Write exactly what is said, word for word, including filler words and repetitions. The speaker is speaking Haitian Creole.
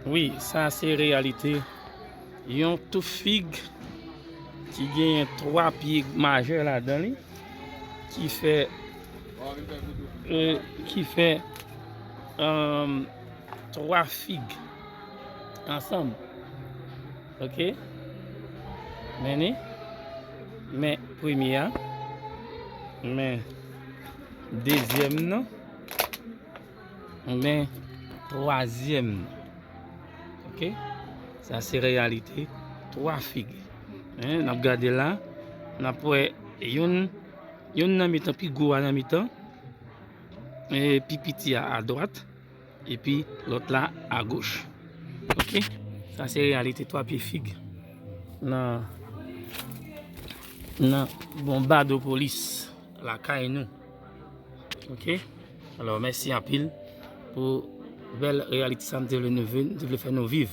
Wi, sa se reyalite. Yon touf fig ki genyen twa pye majè ladan li, ki fè e, ki fè um, twa fig ansanm. Ok? Men ni, men premye a, men dezyèm nan, men twazyèm nan. Ok? Sa se reyalite twa fig. N ap gade la, n ap wè youn, youn nan mitan, pi gwo a nan mitan, e pi piti a adwat, epi lòt la agoch. Ok? Sa se reyalite twa pye fig nan, nan Bonbadopolis, lakay nou. Ok? Alò, mèsi anpil pou bèl reyalite sa m te vle nou vi-, m te vle fè nou viv.